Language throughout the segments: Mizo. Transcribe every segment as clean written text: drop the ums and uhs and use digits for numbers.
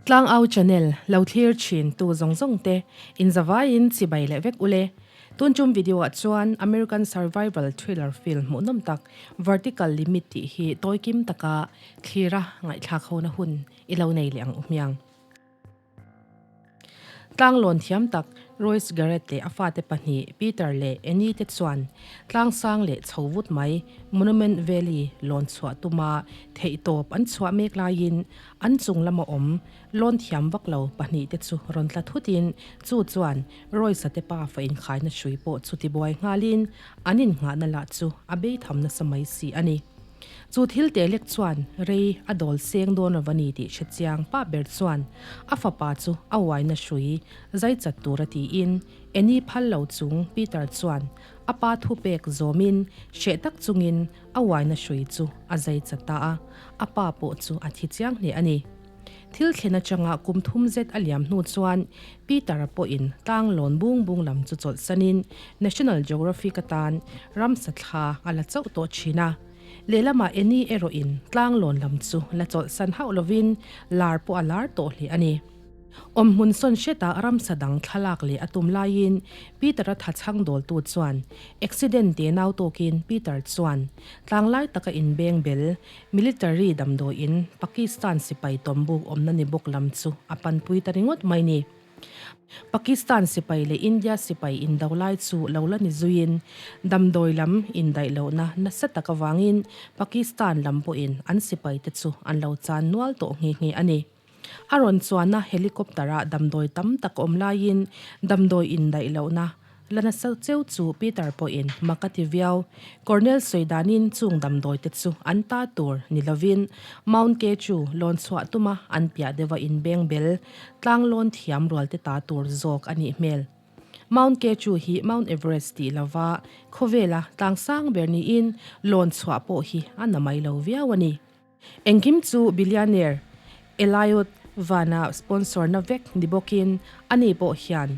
Tlangau channel lo thlir thin tu zawng zawng te in zavaiin chibai leh vek ule. Tun tum video ah chuan American survival thriller film hmuhnawm tak Vertical Limit tih hi tawi kim taka thlira ngaihthlak hona hun i lo nei leh ang u hmiang. Tlanglawn thiam tak Royce Garrett leh a fate pahnih Peter leh Annie te chuan tlangsang leh chho vut mai Monument Valley lawn chhuah tuma theihtawp an chhuah mek laiin an chung lama awm lawn thiam vak lo pahnih te chu rawn tla thutin chu chuan Royce-a te pa fa inkhaina hrui pawh chu tibuai nghalin an innghahna lah chu a beitham nasa mai si a ni. Chu thil teh lek chuan rei a dawl seng dawn lo va ni tih hre chiang pa ber chuan a fapa chu a uaina hrui zai chat tura tiin Annie phal lo chung Peter chuan a pa thu pek zawmin hreh tak chungin a uaina hrui chu a zai chat ta a, a pa pawh chu a thi chiang hle a ni. Thil thlen atanga kum thum zet a liam hnu chuan Peter-a pawhin tlang lawn bung bung lam chu chawlhsanin National Geographic atan ramsa thla a la chauh tawh thin a. Lehlamah Annie erawhin tlang lawn lam chu la chawlhsan hauh lovin lar pawh a lar tawh hle a ni. Awmhmun sawn hretah ramsa dang thlalak leh a tum laiin Peter-a tha chhang dawltu chuan accident te nau tawkin Peter chuan tlang lai taka inbeng bel Military damdawiin Pakistan sipai tawmbuk awmna ni bawk lam chu a panpui ta ringawt mai ni. Pakistan sipai leh India sipai indo lai chu lo la ni zuiin damdawi lam indaih lohna nasa tak avangin Pakistan lam pawhin an sipaite chu an lo chan nual tawh nghe nghe a ni. A rawn chuanna helicopter-ah damdawi tam tak awm laiin damdawi indaih lohna la nasa cheu chu Peter pawhin mak a ti viau. Cornell sawi danin chung damdawi te chu an ta tur ni lovin Mount K-chu lawn chhuah tuma an piah deuha inbeng bel tlang lawn thiam rual te ta tur zawk a nih hmel. Mount K-chu hi Mount Everest tih lova khawvela tlang sang ber niin lawn chhuah pawh hi a na mai lo viau a ni. Engkim chu billionaire Eliud Vana sponsor na vek ni bawkin ani pawh hian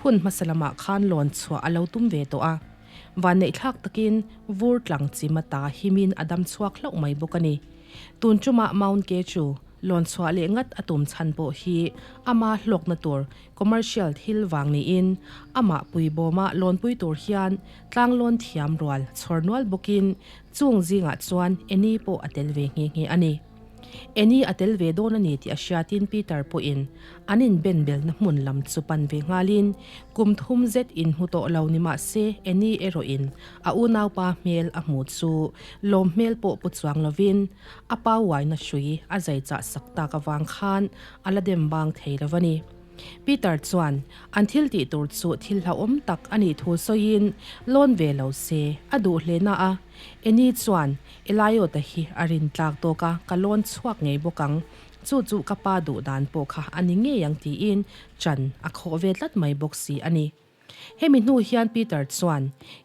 hun hmasa lamah khan lawn chhuah a lo tum ve tawh a. Vanneihthlak takin vur tlang chim ata himin a dam chhuak hlauh mai bawk a ni. Tun tumah Mount K-chu lawn chhuah leh ngat a tum chhan pawh hi ama hlawkna tur Commercial thil vang niin amah puibawma lawnpui tur hian tlanglawn thiam rual chhawr nual bawkin chung zingah chuan Annie pawh a tel ve nghe nghe a ni. Annie a tel ve dawn a ni tih a hriatin Peter pawhin an inbenbelna hmun lam chu pan ve nghalin kum thum zet inhmu tawh lo ni mah se Annie erawhin a unaupa hmel a hmu chu lawm hmel pawh pu chuang lovin a pa uaina hrui a zai chah sak tak avang khan a la dem bang thei lo a ni. Peter chuan an thil tih tur chu thil hlauhawm tak a nih thu sawiin lawn ve lo se a duh hle na a, Annie chuan Eliot-a hi a rin tlak tawk a, ka lawn chhuak ngei bawk ang, chu chu ka pa duh dan pawh kha a ni ngei ang tiin chan a khawh ve tlat mai bawk si a ni. Hemi hnu hian Peter chuan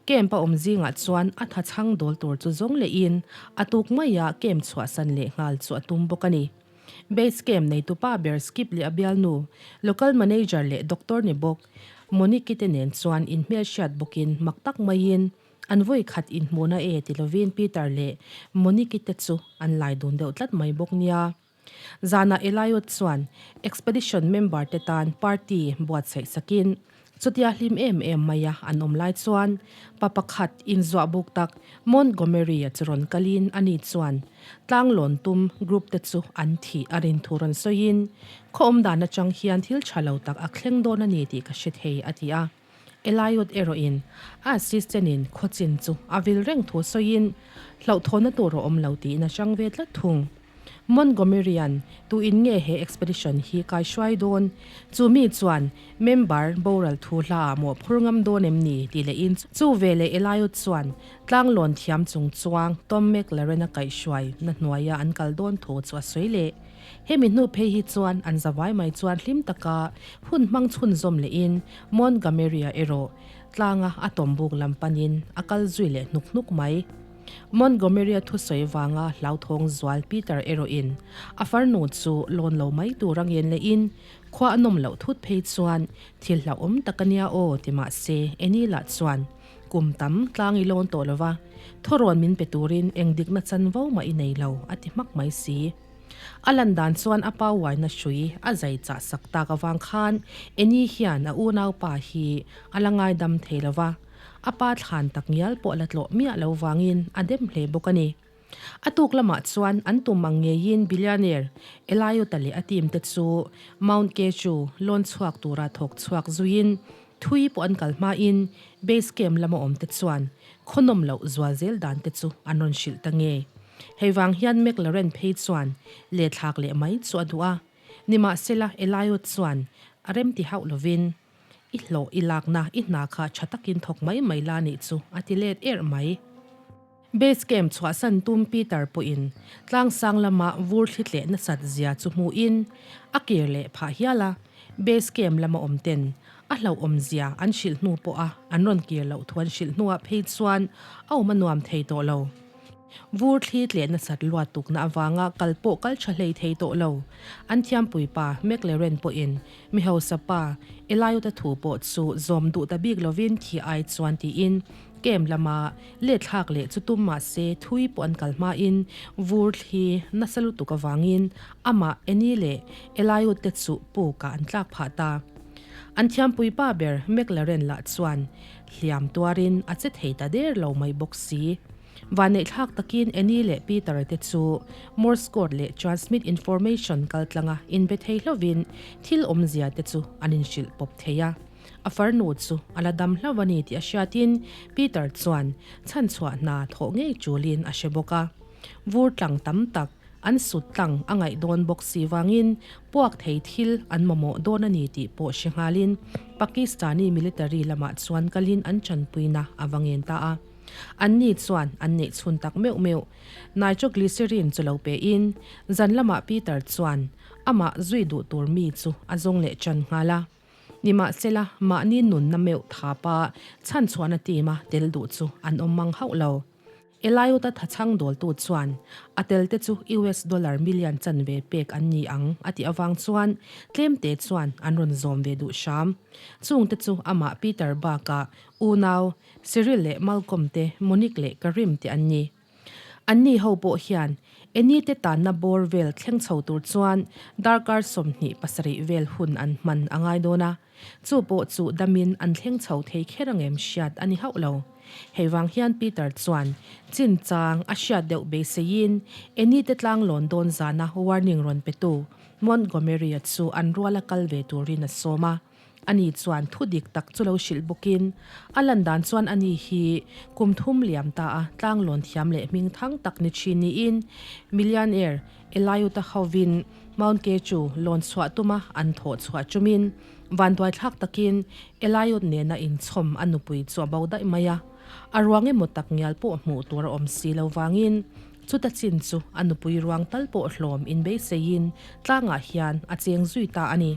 camp a awm zingah chuan a tha chhang dawl tur chu zawng lehin a tuk maia camp chhuahsan leh nghal chu a tum bawk a ni. Base camp neitupa ber Skip leh a bialnu, local manager leh doctor ni bawk Monique te nen chuan inhmelhriat bawkin mak tak maiin an vawi khat inhmuhna e ti lovin Peter leh Monique te chu an lai dun deuh tlat mai bawk nia. Zanah Eliud chuan expedition member te tan party buatsaih sakin chutia hlim em em maia an awm lai chuan pa pakhat inzuah buk tak Montgomery-a chu rawn kalin ani chuan tlanglawn tum group te chu an thih a rin thu rawn sawiin khaw awm dan atang hian thil tha lo tak a thleng dawn a ni tih ka hre thei a ti a. Eliud erawhin a assistant-in khawchin chu a vil reng thu sawiin hlauhthawnna tur a awm lo tiin a chang ve tlat thung. Montgomeryan tuin nge he expedition hi kai hruai dawn? Chu mi chuan member boral thu hla ah mawh phur ngam dawn em ni? tih lehin chu veleh Eliud chuan tlanglawn thiam chung chuang Tom McLaren-a kaihhruai na hnuaia an kal dawn thu chu a sawi leh. Hemi hnu phei hi chuan an zavai mai chuan hlim taka hun hmang chhunzawm lehin Montgomery-a erawh tlanga a tawmbuk lam panin a kal zui leh hnuk hnuk mai. Montgomery-a thusawi vanga hlauthawng zual Peter erawhin a farnu chu lawn lo mai tur a ngen lehin khua a nawm loh thut phei chuan thil hlauhawm tak a nia aw ti mah se Annie lah chuan kum tam tlang i lawn tawh lova thawrawn min pe turin eng dikna chanvo mah i nei lo a ti hmak mai si. A lan dan chuan a pa uaina hrui a zai chah sak tak avang khan Annie hian a unaupa hi a la ngaidam thei lo va, a pa thlan tak ngial pawh la tlawh miah lo vangin a dem hle bawk a ni. A tuk lamah chuan an tum ang ngeiin billionaire Eliot-a leh a team te chu Mount K-chu lawn chhuak tura thawk chhuak zuiin thui pawh an kal hmain base camp lama awm te chuan khaw nawm loh zual zel dan te chu an rawn hrilh ta nge. Hei vang hian McLaren phei chuan lethlak leh mai chu a duh a, nimahsela Eliot chuan a remti hauh lovin I hlawh i lakna i hna kha tha takin thawk mai mai la nih chu a ti let erh mai. Base camp chhuahsan tum Peter pawhin tlangsang lama vur thli tleh nasat zia chu hmuhin a kir leh phah hial a, base camp lama awm ten a hlauhawm zia an hrilh hnu pawha an rawn kir loh thu an hrilh hnuah phei chuan a awm a nuam thei tawh lo. Vur thli tleh nasat luat tukna avanga kal pawh kal tha hlei thei tawh lo. An thiampui pa McLaren pawhin mi hausa pa Eliot-a thu pawh chu zawm duh ta bik lovin thi ai chuan tiin camp lama let thlak leh chu tum mah se thui pawh an kal hmain vur thli nasa lutuk avangin amah Annie leh Eliot te chu pukah an tlak phah ta. An thiampui pa ber McLaren lah chuan hliam tuarin a che thei ta der lo mai bawk si. Vanneihthlak takin Annie leh Peter te chu Morse code leh transmit information kaltlanga inbe thei hlovin thil awmzia te chu an inhrilh pawp thei a. A farnu chu a la dam hlo a ni tih a hriatin Peter chuan chhanchhuah hna thawh ngei tulin a hre bawk a. Vur tlang tam tak an sut tlang a ngaih dawn bawk si vangin puak thei thil an mamawh dawn a ni tih pawh hre nghalin Pakistani military lamah chuan kalin an tanpuina a va ngen ta a. Anni chuan an neih chhun tak meuh meuh. Nitroglycerin chu lo pein, zan lamah Peter chuan amah zui duh tur mi chu a zawng leh ṭan nghal a. Nimahsela, mahni nunna meuh thapa chhanchhuahna team-a tel duh chu an awm mang hauh lo. Eliot-a thachhang dawltu chuan a telte chu US dollar million chanve pek an ni ang a tih avang chuan tlemte chuan an rawn zawm ve duh hram. Chungte chu amah Peter bakah unau Cyril leh Malcolm te, Monique leh Karim te an ni. Anni ho pawh hian Annie te tanna bawr vel thleng chho tur chuan darkar 27 vel hun an hman a ngai dawn a, chu pawh chu damin an thleng chho thei kher ang em hriat a ni hauh lo. Hei vang hian Peter chuan chinchang a hriat deuh beiseiin Annie te tlang lawn dawn zana warning rawn petu Montgomery-a chu an ruala kal ve turin a sawm a. Ani chuan thu dik tak chu lo hrilh bawkin, a lan dan chuan ani hi kum thum liam ta a tlanglawn thiam leh hming thang tak ni thin niin millionaire Eliuta hovin Mount K-chu lawn chhuah tuma an thawh chhuah chumin vanduaithlak takin Eliud nena inchhawm a nupui chu a bo daih mai a, a ruang emaw tak ngial pawh hmuh tur a awm si lo vangin chuta chin chu a nupui ruang tal pawh hlawm inbeiseiin tlangah hian a cheng zui ta a ni.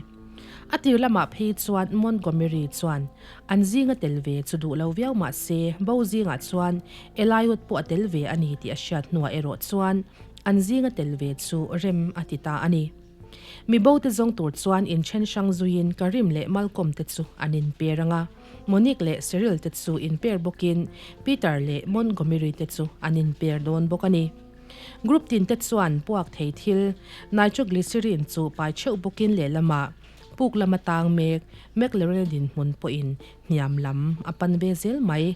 A tir lamah phei chuan Montgomery chuan an zinga tel ve chu duh lo viau mah se, bo zingah chuan Eliud pawh a tel ve a ni tih a hriat hnuah erawh chuan an zinga tel ve chu rem a ti ta a ni. Mi bo te zawng tur chuan inthen hrang zuiin Karim leh Malcolm te chu an inper ang a, Monique leh Cyril te chu inper bawkin Peter leh Montgomery te chu an inper dawn bawk a ni. Group tin te chuan puak thei thil nitroglycerin chu pai theuh bawkin lehlamah puk lama tang mek McLaren dinhmun pawhin hniam lam a pan ve zel mai.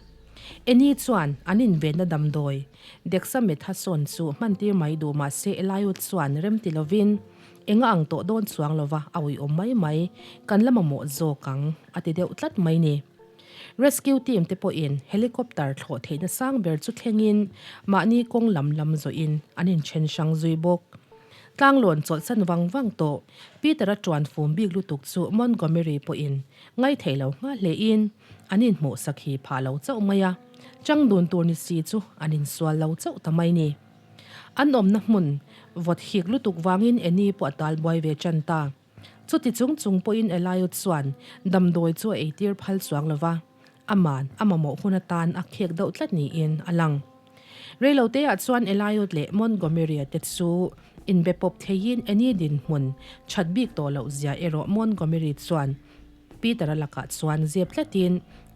Annie chuan an invenna damdawi dexamethasone chu hmantir mai duh mahse Eliud chuan rem ti lovin enga ang tawh dawn chuang lova a uiawm mai mai kan la mamawh zawk ang a ti deuh tlat mai ni. Rescue team te pawhin helicopter thlawh theihna sang ber chu thlengin mahni kawng lam lam zawhin an inthen hrang zui bawk. Tlanglawn chawlhsan vang vang tawh Peter-a tuan fum bik lutuk chu Montgomery pawhin ngaihtheih lo nghal hlein an inhmuh sakhi phah lo chauh mai a, chang dun tur ni si chu an insual lo chauh ta mai ni. An awmna hmun vawt hik lutuk vangin Annie pawh a talbuai ve tan ta. Chuti chung chung pawhin Eliud chuan damdawi chu a eitir phal chuang lo va, aman a mamawh hun atan a khek deuh tlat niin a lang. Reiloteah chuan Eliud leh Montgomery-a te chu inbe pawp theiin Annie dinhmun that bik tawh loh zia erawh Montgomery chuan Peter-a lakah chuan zep tlatin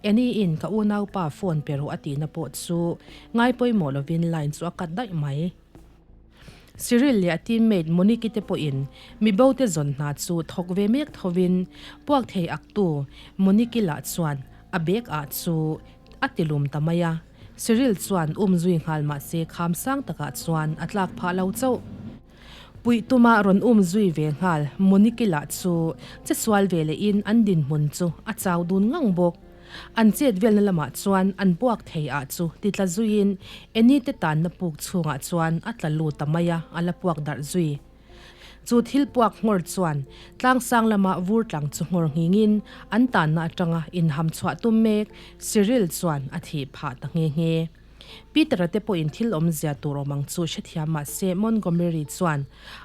Annie-in ka unaupa phone pe rawh a tihna pawh chu ngaipawimawh lovin line chu a cut daih mai. Cyril leh a teammate Monique-i te pawhin mi bo te zawn hna chu thawk ve mek thovin puak thei aktu Monique-i lah chuan a bag ah chu a ti lum ta mai a. Cyril chuan um zui nghal mah se kham sang takah chuan a tlak phah lo chauh. Puih tuma rawn um zui ve nghal Monique-i lah chu che sual ve lehin an dinhmun chu a chau dun ngang bawk. An chet velna lamah chuan an puak thei ah chu ti tla zuiin Annie te tanna puk chhungah chuan a tla lut ta mai a, a la puak darh zui. Chu thil puak nghawr chuan tlangsang lama vur tlang chu nghawr nghingin an tanna atanga inham chhuah tum mek Cyril chuan a thih phah ta nghe nghe. Peter-a te pawhin thil awmzia tur awm ang chu hrethiam mah se Montgomery chuan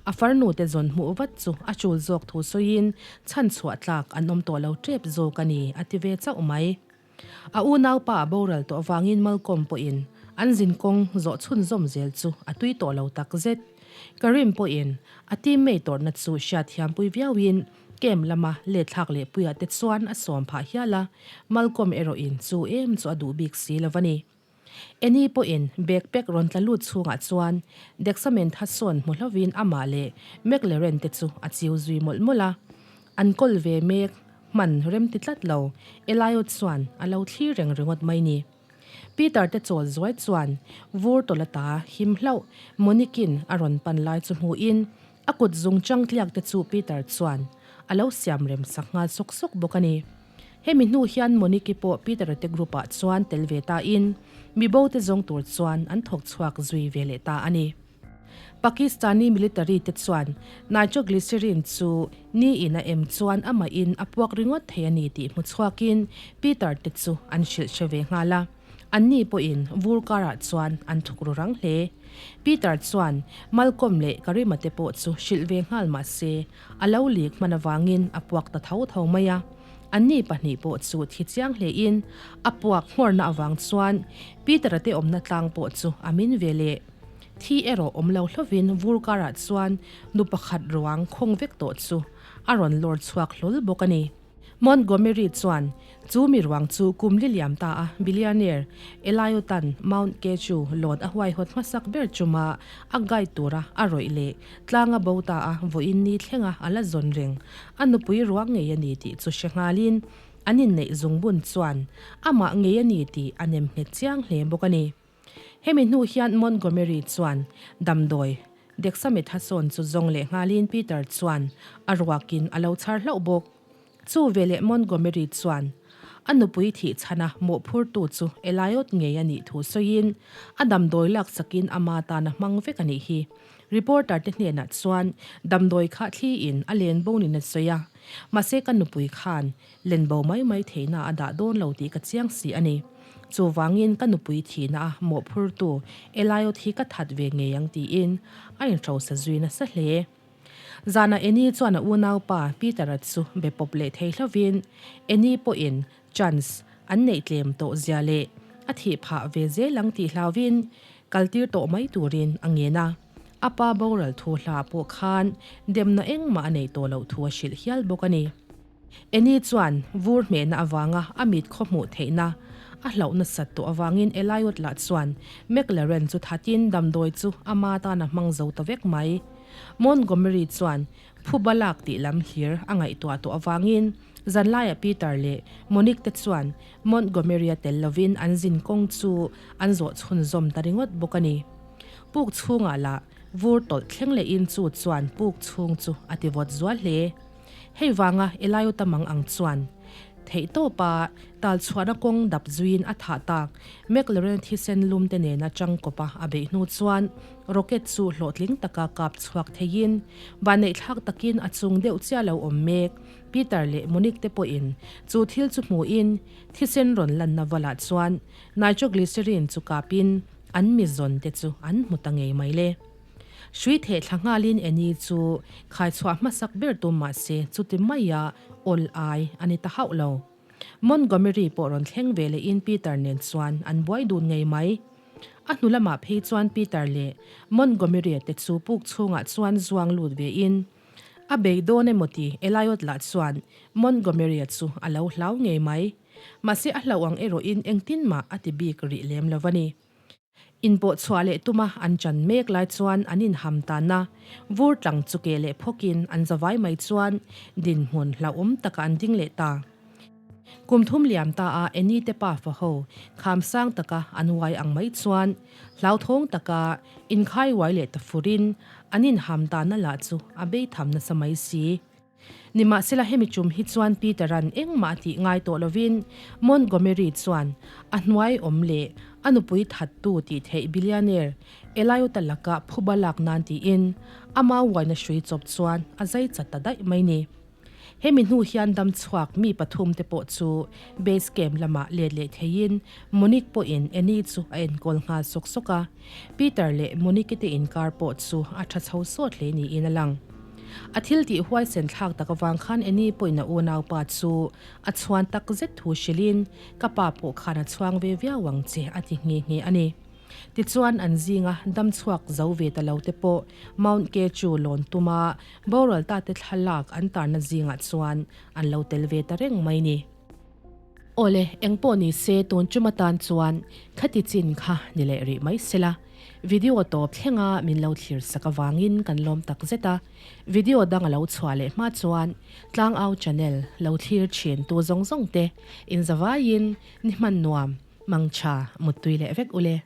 a farnu te zawn hmuh vat chu a chul zawk thu sawiin chhan chhuah tlak an awm tawh lo tep zawk a ni a ti ve chauh mai. A unaupa a boral tawh avangin Malcolm pawhin an zinkawng zawh chhunzawm zel chu a tui tawh lo tak zet. Karim pawhin a teammate tawrhna chu hriatthiampui viauin Camp lama let thlak leh puiah te chuan a sawm phah hial a, Malcolm erawhin chu em chu a duh bik si lo a ni. Annie pawhin backpack rawn tla lut chhungah chuan Dexamethasone hmu hlovin amah leh McLaren te chu a chiu zui mawlh mawlh a. An kawl ve mek hman rem ti tlat lo, Eliot chuan a lo thlir reng ringawt mai ni. Peter te chawl zuai chuan vur tawlh ata him hlauh Monique-in a rawn pan lai chu hmuhin a kut zung chang tliak te chu Peter chuan a lo siam rem sak nghal sawk sawk bawk a ni. Hemi hnu hian Monique-i pawh Peter-a te group-ah chuan tel ve tain mibo te zawng tur chuan an thawk chhuak zui ve leh ta a ni. Pakistani military te chuan nitroglycerin chu ni in a em chuan amahin a puak ringawt thei a ni tih hmu chhuakin Peter te chu an hrilh hre ve nghal a. Anni pawhin vur karah chuan an thuk ru rang hle. Peter chuan Malcolm leh Karima te pawh chu hrilh ve nghal mah se a lo lik hman avangin a puak ta tho tho mai a. Anni pahnih pawh chu thi chiang hlein a puak nghawrna avang chuan Peter-a te awmna tlang pawh chu a min ve leh. Thi erawh awm lo hlovin vur karah chuan nu pakhat ruang khawng vek tawh chu a rawn lawr chhuak hlawl bawk a ni. Montgomery chuan chu mi ruang chu kum li liam ta a billionaire Eliotan Mount K-chu lawn a huaihawt hmasak ber chuma a guide tura a rawih leh tlanga bo ta a vawiin ni thlenga a la zawn reng a nupui ruang ngei a ni tih chu hre nghalin an inneih zungbun chuan amah ngei a ni tih a nem nghet chiang hle bawk a ni. Hemi hnu hian Montgomery chuan damdawi Dexamethasone chu zawng leh nghalin Peter chuan a ruakin a lo chhar hlauh bawk. Chu veleh Montgomery chuan a nupui thih chhana mawhphurtu chu Eliot ngei a nih thu sawiin a damdawi laksakin ama tan a hmang vek a nih hi. Reporter te hnenah chuan damdawi kha thliin a len bonin a sawi a, mahse ka nupui khan Len bo mai mai theihna a dah dawn lo tih ka chiang si a ni. Chuvangin ka nupui thihna a mawhphurtu Eliot hi ka that ve ngei ang tiin a inhrosa zui nasa hle. Zanah Annie chuan a unaupa Peter-a chu be pawp leh thei hlovin Annie pawhin chance an neih tlem tawh zia leh a thih phah ve zel ang tih hlauvin kaltir tawh mai turin a ngen a. A pa boral thu hla pawh khan demna engmah a neih tawh loh thu a hrilh hial bawk a ni. Annie chuan vur hmehna avanga a mit khaw hmuh theihna a hlauh nasat tawh avangin Eliot lah chuan McLaren chu thatin damdawi chu ama tan a hmang zo ta vek mai. Montgomery chuan phuba lak tih lam hlir a ngaihtuah tawh avangin zanlaiah Peter leh Monique te chuan Montgomery-a tel lovin an zin kawng chu an zawh chhunzawm ta ringawt bawk a ni. Puk chhungah lah vur tawlh thleng lehin chu chuan puk chhung chu a ti vawt zual hle. Hei vanga Eliota mang ang chuan theihtawpa tal chhuahna kawng dap zuiin a thah tak McLaren thisen lum te nena tangkawpa a beih hnu chuan rocket chu hlawhtling taka kap chhuak theiin vanneihthlak takin a chung deuh chiah lo awm mek. Peter leh Monique te pawhin chu thil chu hmuhin thisen rawn lanna valah chuan nitroglycerin chu kapin an mi zawn te chu an hmu ta ngei mai le. Hrui theh thla nghalin Annie chu khai chhuah hmasak ber tum mah se chuti maia awl ai a ni ta hauh lo. Montgomery pawh rawn thleng ve lehin Peter nen chuan an buai dun ngei mai. A hnu lamah phei chuan Peter leh Montgomery-a te chu puk chhungah chuan zuang lut vein a bei dawn emaw ti Eliot lah chuan Montgomery-a chu a lo hlau ngei mai. Mahse a hlauh ang erawhin engtin mah a ti bik rih lem lo a ni. Inpawh chhuah leh tuma an chan mek lai chuan an inham tan a, vur tlang chu keh leh phawkin an zavai mai chuan dinhmun hlauhawm takah an ding leh ta. Kum thum liam ta a Annie te pafa ho kham sang taka an uai ang mai chuan hlauthawng taka inkhai uai leh ta furin an inham tanna lah chu a bei tham nasa mai si. Nimahsela hemi tum hi chuan Peter-a'n engmah a tih ngai tawh lovin Montgomery chuan a hnuai awm leh a nupui thattu tih theih billionaire Eliot-a laka phuba lak nan tiin ama uaina hrui chawp chuan a zai chat ta daih mai ni. Hemi hnu hian dam chhuak mi pathum te pawh chu base camp lamah let leh theiin Monique pawhin Annie chu a enkawl nghal sawk sawk a, Peter leh Monique te inkar pawh chu a tha chho sawt hle niin a lang. A thil tih huaisen thlak tak avang khan Annie pawhin a unaupa chu a chhuan tak zet thu hrilhin ka pa pawh khan a chhuang ve viau ang che a ti nghe nghe a ni. Tichuan an zinga dam chhuak zo ve ta lo te pawh Mount K-chu lawn tuma boral ta te thlalak an tarna zingah chuan an lo tel ve ta reng mai ni. Awle, eng pawh ni se tun tum atan chuan khati chin kha ni leh rih mai sela. Video tawp thlenga min lo thlir sak avangin kan lawm tak zet a. Video dang a lo chhuah leh hma chuan Tlangau channel lo thlir thin tu zawng zawng te inzavaiin ni hman nuam, mangtha, muttui leh vek ule.